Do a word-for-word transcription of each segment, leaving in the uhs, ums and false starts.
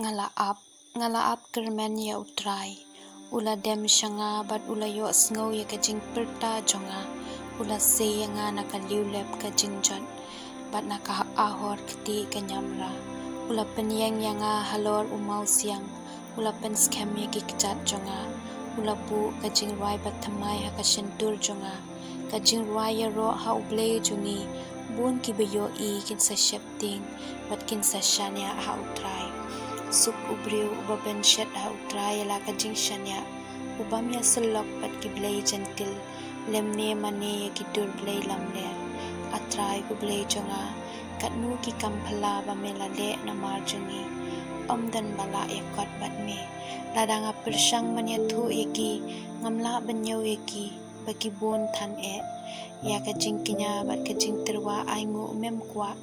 Nga la ap, nga la ap kyrmen ïa U Trai. U la dem sha nga bad u la ïohsngew ïa ka jingpyrta jong nga. U la sei ïa nga na ka liewlep ka jingjot bad na ka ahor kti ka ñiamra. U la pynïeng ïa nga halor u mawsiang. U la pynskhem ïa ki kjat jong nga. U la buh ka jingrwai bathymmai ha ka shyntur jong nga. Ka jingrwai ïaroh ha U Blei jong ngi. Bun kiba ïohi kin sa sheptieng bad kin sa shaniah ha U Trai. Suk u briew uba pynshet ha U Trai ïa la ka jingshaniah, u bym ïasyllok bad ki blei jentil, lymne mane ïa ki dur blei lamler. A Trai ko Blei jong nga, katno ki kam phylla ba me la leh namar jong ngi. Ym don ba lah ïakot bad me. Lada nga pyrshang ban ïathuh ïa ki, ngam lah ban ñiew ïa ki, ba ki bun than eh. Ïa ka jingkñia bad ka jingtyrwa ainguh mem kwah,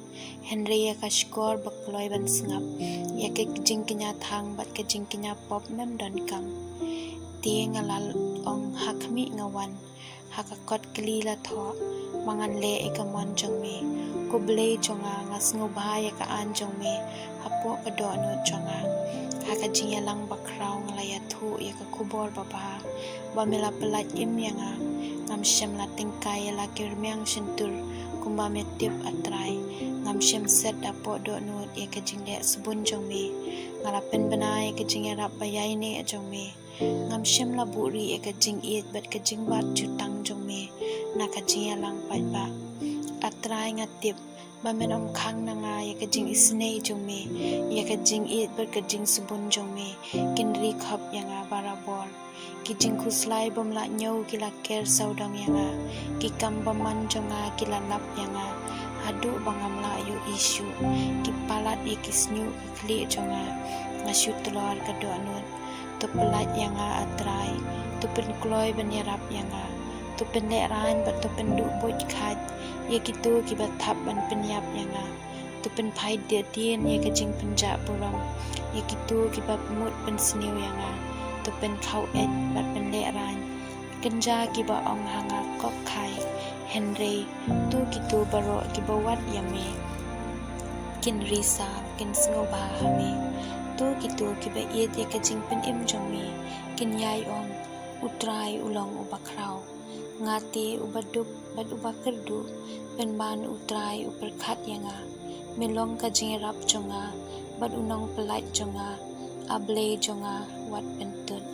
hynrei ïa ka shkor ba kloi ban sngap. Ïa ka jingkñia thang bad ka jingkñia pop mem donkam. Te nga la ong, ha khmih nga wan, ha ka kot kli la thoh, ba ngan leh ïa ka mon jong me. Ko Blei jong nga, nga sngewbha ïa ka aiñ jong me hapoh ka dohnud jong nga. Ha ka jingïalang bakhraw nga la ïathuh ïa ka khubor babha ba me la pyllait im ïa nga. Ngam shym la tyngkai ïa la ki rmiang shyntur, kumba me tip A Trai. Ngam shym set hapoh dohnud ïa ka jingleh sbun jong me. Nga la pynbna ïa ka jingïarap ba ïaineh jong me. Ngam shym la buhrieh ïa ka jingïeit bad ka jingbat jutang jong me na ka jingïalang paidbah. A Trai, nga tip ba men ym khang na nga ïa ka jingisynei jong me. Ïa ka jingïeit bad ka jingsbun jong me kin ri khop ïa nga barabor. Ki jingkhuslai bym lah ñiew ki la ker sawdong ïa nga. Ki kam bymman jong nga ki la lap ïa nga haduh ba ngam lah ïohi shuh. Ki palat ïa ki shñiuh ki khlieh jong nga. Nga shu tlor ka dohnud. To pyllait ïa nga, A Trai. To pynkloi ban ïarap ïa nga. To pynlehraiñ bad to pynduh buit khait ïa kito kiba thap ban pynïap ïa nga. To pynphai hadien ïa ka jingpynjah burom ïa kito kiba mut pynsniew ïa nga. To pynkhaw eit bad pynlehraiñ. Kynja kiba ong ha nga, "Kop khai," hynrei to kito baroh kiba wad ïa me kin risa, kin sngewbha ha me. To kito kiba ïeit ïa ka jingpynim jong me kin ïai ong, "U Trai u long uba khraw." Nga te uba duk bad uba kyrduh, pynban U Trai u pyrkhat ïa nga. Me long ka jingïarap jong nga bad u nongpyllait jong nga. A Blei jong nga, wat pyntud.